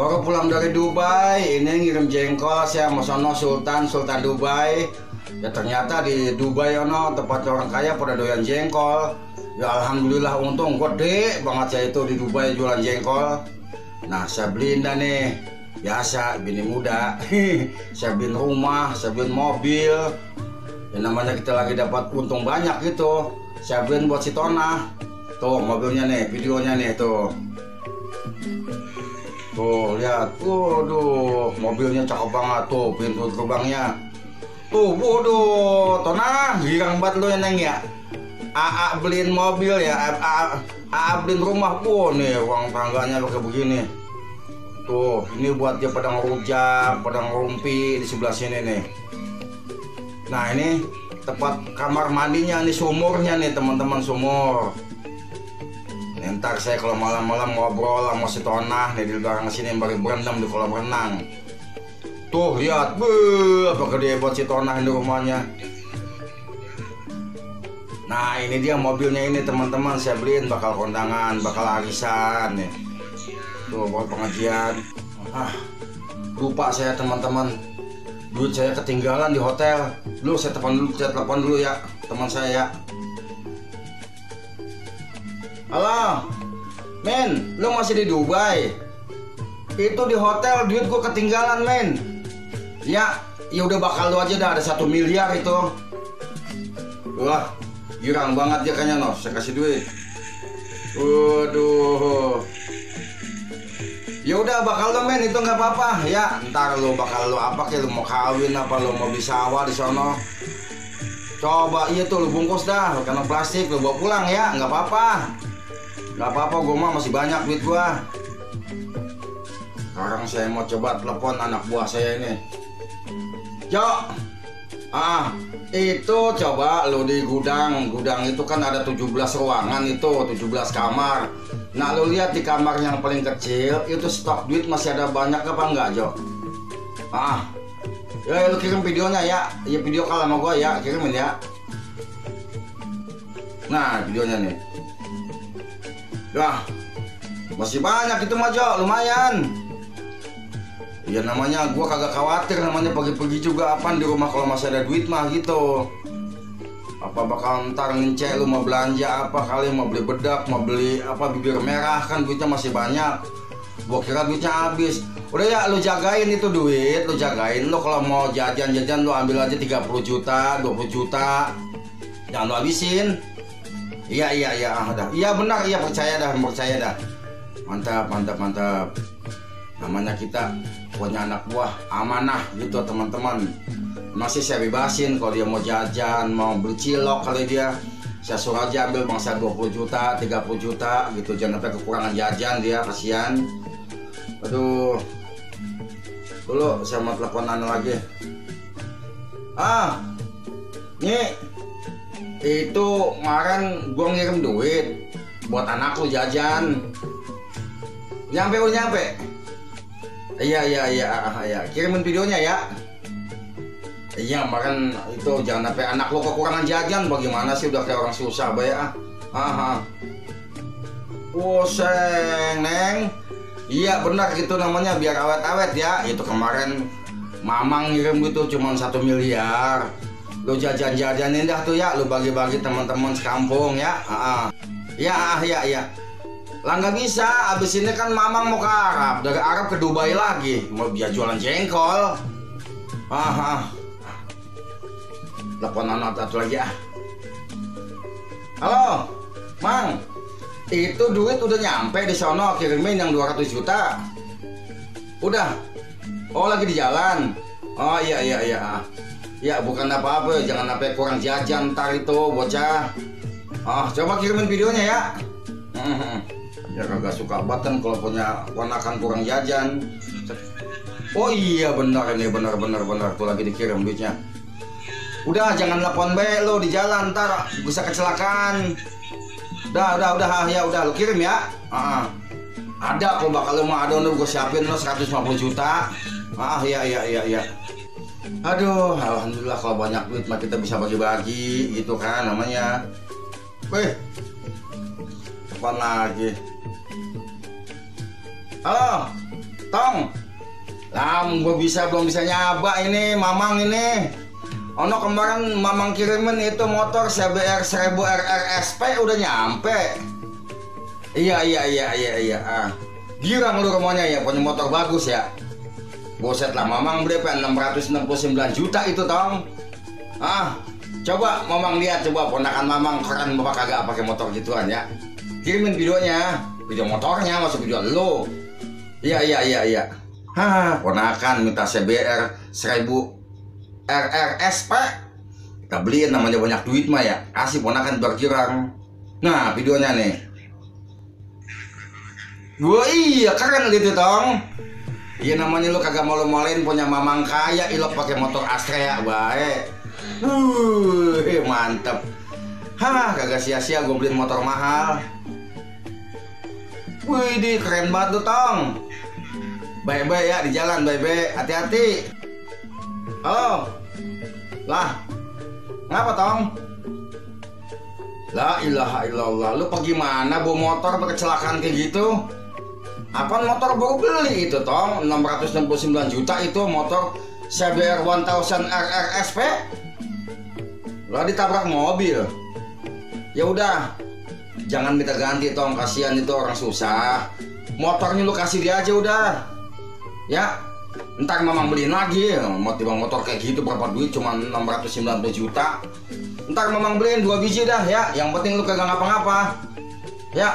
Baru pulang dari Dubai, ini ngirim jengkol saya sama sono Sultan Dubai. Ya ternyata di Dubai tempat orang kaya pada doyan jengkol. Ya alhamdulillah untung gede banget saya itu di Dubai jualan jengkol. Nah saya beliin dah nih, biasa bini muda. Saya beliin rumah, saya beliin mobil. Ya namanya kita lagi dapat untung banyak gitu. Saya beliin buat si Tona. Tuh mobilnya nih, videonya nih tuh. Tuh lihat, waduh mobilnya cakep banget tuh, pintu gerbangnya. Tuh, waduh, Tona, girang banget lo ya Neng ya. AA beliin mobil ya, AA beliin rumah pun nih, uang tangganya pakai begini. Tuh, ini buat dia padang rujak, padang rumpi di sebelah sini nih. Nah ini tempat kamar mandinya nih, sumurnya nih teman-teman, sumur. Ntar saya kalau malam-malam ngobrol sama si Tona nih di belakang sini bagi berendam di kolam renang. Tuh lihat, apa gede buat si Tona di rumahnya. Nah ini dia mobilnya ini teman-teman, saya beliin bakal kondangan, bakal arisan nih. Tuh buat pengajian. Lupa saya teman-teman, duit saya ketinggalan di hotel. Lu saya telepon dulu ya teman saya ya. Halo, men, lu masih di Dubai? Itu di hotel duit gua ketinggalan, men. Ya udah bakal lu aja dah, ada 1 miliar itu. Wah, girang banget dia kayaknya noh, saya kasih duit. Waduh. Ya udah bakal lu men, itu nggak apa-apa. Ya, ntar lu bakal lu apa kayak lu mau kawin apa lu mau beli sawah di sono. Coba iya tuh lu bungkus dah, kantong plastik lu bawa pulang ya, nggak apa-apa. Gak apa-apa, gue mah masih banyak duit gue. Sekarang saya mau coba telepon anak buah saya ini. Jo, itu coba lo di gudang itu kan ada 17 ruangan itu, 17 kamar. Nah lo lihat di kamar yang paling kecil itu stok duit masih ada banyak apa enggak Jo? Ya lo kirim videonya ya, video call sama gue ya, kirimin ya. Nah videonya nih. Wah, masih banyak itu mah Jo, lumayan. Ya namanya gua kagak khawatir, namanya pergi-pergi juga apaan di rumah kalau masih ada duit mah gitu. Apa bakal ntar ngecek lu mau belanja apa kali, mau beli bedak, mau beli apa bibir merah, kan duitnya masih banyak. Gua kira duitnya habis. Udah ya lu jagain itu duit, lu jagain. Lu kalau mau jajan-jajan lu ambil aja 30 juta, 20 juta. Jangan lu habisin. Iya, iya benar, iya percaya dah. Mantap. Namanya kita punya anak buah amanah gitu teman-teman. Masih saya bebasin kalau dia mau jajan, mau beli cilok kali dia. Saya suruh aja ambil bangsa 20 juta, 30 juta gitu. Jangan sampai kekurangan jajan dia, kasihan. Aduh. Dulu saya mau teleponan lagi. Nih. Itu kemarin gua ngirim duit buat anakku jajan. Nyampe. Iya. Kirimin videonya ya. Iya, kemarin itu jangan sampai anak lo kekurangan jajan. Bagaimana sih, udah kayak orang susah ya. Pusing, Neng. Iya benar gitu namanya, biar awet-awet ya. Itu kemarin Mamang ngirim gitu cuma 1 miliar. Lu jajan-jajanin dah tuh ya, lu bagi-bagi teman-teman sekampung ya. Iya. Lah nggak bisa, abis ini kan Mamang mau ke Arab, dari Arab ke Dubai lagi, mau dia jualan jengkol. Telepon anak satu lagi ah. Halo, Mang. Itu duit udah nyampe di sono, kirimin yang 200 juta. Udah. Oh lagi di jalan. Oh iya. Ya bukan apa-apa, jangan sampai kurang jajan ntar itu bocah. Coba kirimin videonya ya. Ya kagak suka banget kan kalau punya ponakan kurang jajan. Oh iya benar ini, benar tuh lagi dikirim duitnya. Udah jangan telepon be lo di jalan, ntar bisa kecelakaan. Udah ya udah lo kirim ya. Ada kok bakal lo mau ada gue siapin lo 150 juta. Iya. Aduh, alhamdulillah kalau banyak duit mah kita bisa bagi-bagi gitu kan namanya. Wih, kapan lagi? Halo, Tong. Lah, gua belum bisa nyaba ini, Mamang ini. Ono kemarin Mamang kirimin itu motor CBR 1000 RRSP udah nyampe. Iya. Girang lu rumahnya ya, punya motor bagus ya. Boset lah, Mamang beli 669 juta itu, Tong. Coba Mamang lihat, coba ponakan Mamang keren, bapak kagak pakai motor gituan ya. Kirimin videonya, video motornya, masuk video lo. Iya. Ponakan minta CBR 1000 RRSP. Kita beliin, namanya banyak duit mah ya. Kasih ponakan bergirang. Nah, videonya nih. Iya keren gitu, Tong. Iya, namanya lu kagak malu-maluin punya Mamang kaya, ilok pakai motor Astrea baik. Mantep. Kagak sia-sia gue beliin motor mahal. Wih, keren banget tuh, Tong. Bye-bye ya di jalan, bye-bye. Hati-hati. Halo. Lah. Ngapa, Tong? La ilaha illallah. Lu pergi mana bawa motor berkecelakaan kayak gitu? Apaan motor baru beli itu, Tong? 669 juta itu motor CBR 1000 RRSP. Lah ditabrak mobil. Ya udah. Jangan minta ganti, Tong. Kasihan itu orang susah. Motornya lu kasih dia aja udah. Ya. Ntar Mamang beliin lagi. Mau timbang motor kayak gitu berapa duit? Cuma 690 juta. Ntar Mamang beliin 2 biji dah ya. Yang penting lu kagak ngapa-ngapa. Ya,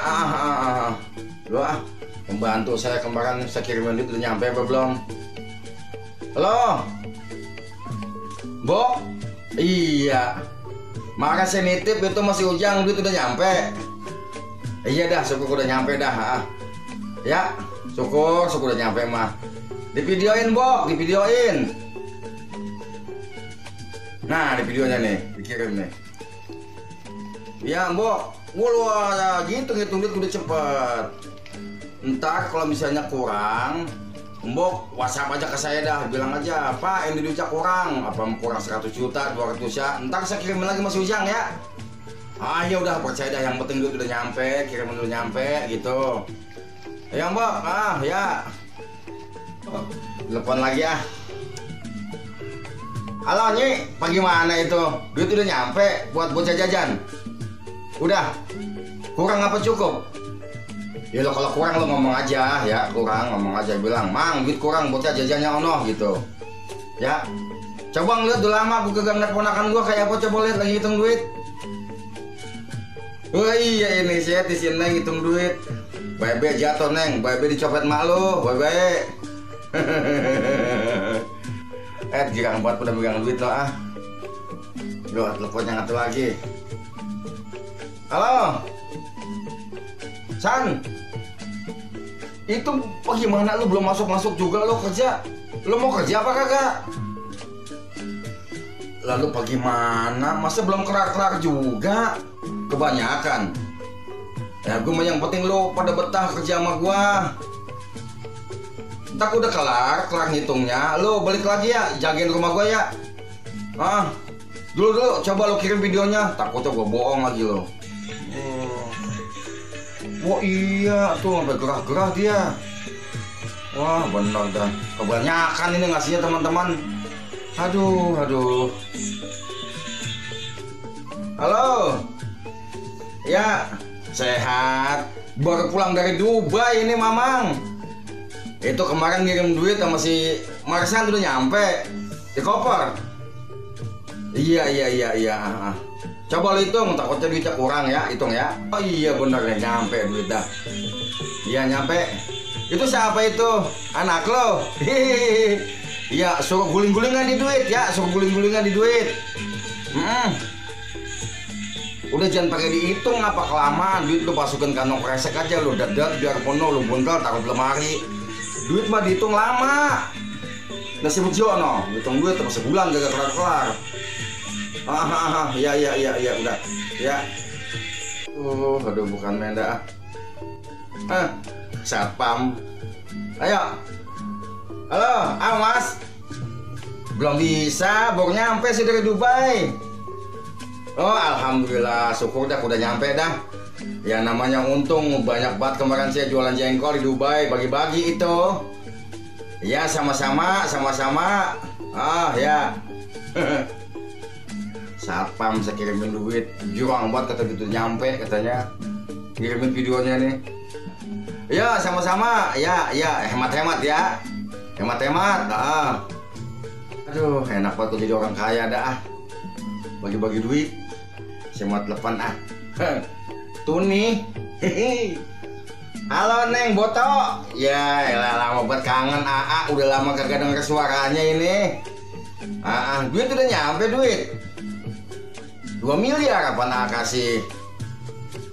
Lu pembantu saya kemarin saya kirimin duit udah nyampe apa belum? Halo? Bo? Iya. Makanya saya nitip itu masih Ujang, duit udah nyampe. Iya dah, syukur udah nyampe dah. Ya, syukur udah nyampe mah. Divideoin, Bo, divideoin. Nah, di videonya nih, dikirim nih. Ya, Bo, wah gitu ngitung duit udah cepet. Ntar kalau misalnya kurang, Mbok WhatsApp aja ke saya dah, bilang aja, Pak ini duitnya kurang, apa kurang 100 juta, 200 ya. Ntar saya kirimin lagi Mas Ujang ya. Ya udah percaya dah, yang penting duit udah nyampe, kirimin udah nyampe gitu. Ya Mbok, ya. Telepon lagi ya. Halo Nyi, bagaimana itu? Duit udah nyampe buat bocah jajan? Udah? Kurang apa cukup? Ya lo kalau kurang lo ngomong aja ya, kurang ngomong aja, bilang Mang duit kurang bocah jajannya ono gitu. Ya. Coba ngeliat udah lama gue kagak ngeliat ponakan gue kayak apa, coba lihat lagi hitung duit. Oh iya ini saya di sini hitung duit. Bebe jatuh neng, bebe dicopet mak lo, bebe. Girang buat udah megang duit lo Loh, teleponnya ngatu lagi. Halo San, itu bagaimana lu belum masuk juga lo kerja? Lu mau kerja apa kagak? Lalu bagaimana? Masa belum kelar juga? Kebanyakan. Ya gue mah yang penting lo pada betah kerja sama gua. Ntar udah kelar ngitungnya, lo balik lagi ya, jagain rumah gua ya. Dulu coba lo kirim videonya, takutnya gua bohong lagi lo. Wah iya tuh sampai gerah-gerah dia. Wah bener dah, kebanyakan ini ngasihnya teman-teman. Aduh. Halo. Ya, sehat. Baru pulang dari Dubai ini Mamang. Itu kemarin ngirim duit sama si Marsan udah nyampe di koper. Iya. Coba lo hitung, takutnya duitnya kurang ya, hitung ya. Oh iya bener ya, nyampe duit dah. Iya nyampe. Itu siapa itu? Anak lo? Iya, suruh guling-gulingan di duit ya, suruh guling-gulingan di duit. Udah jangan pakai dihitung, apa kelamaan duit lo masukin kantong kresek aja lo, dadat biar penuh lo buntel taruh di lemari. Duit mah dihitung lama. Nasi Bujono, hitung duit terus sebulan gak kelar-kelar. Iya udah. Ya. Aduh bukan menda. Satpam. Ayo. Halo, Mas. Belum bisa, baru nyampe sih dari Dubai. Oh, alhamdulillah, syukur dah udah nyampe dah. Ya namanya untung banyak banget kemarin saya jualan jengkol di Dubai, bagi-bagi itu. Ya sama-sama, sama-sama. Ah ya. Satpam saya kirimin duit, jurang banget kata gitu, nyampe katanya. Kirimin videonya nih. Ya sama-sama, ya hemat-hemat ya. Hemat-hemat. Aduh, enak banget tuh jadi orang kaya dah. Bagi-bagi duit. Saya mau telepon Tuh nih. Halo Neng Boto. Ya elah, lama banget kangen udah lama kagak denger suaranya ini. Duit udah nyampe duit 2 miliar apa kasih.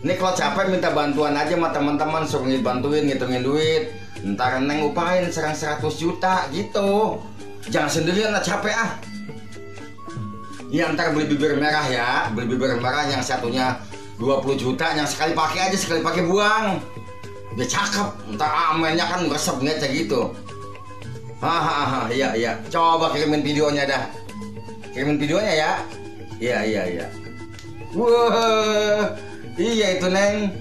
Ini kalau capek minta bantuan aja sama teman-teman, suruh bantuin ngitungin duit. Ntar Neng upahin serang 100 juta gitu. Jangan sendirian lah, capek Ya ntar beli bibir merah ya, beli bibir merah yang satunya 20 juta, yang sekali pakai aja, sekali pakai buang. Dia cakep, ntar amennya kan ngeresep ngecek gitu. Iya. Coba kirimin videonya dah. Kirimin videonya ya. Iya. Wah, iya itu Neng.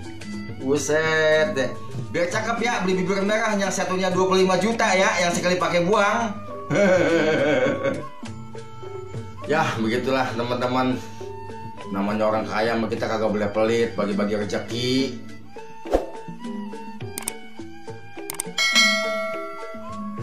Buset deh. Biar cakep ya, beli bibir merah yang satunya 25 juta ya, yang sekali pakai buang. Ya begitulah teman-teman. Namanya orang kaya, kita kagak boleh pelit, bagi-bagi rezeki.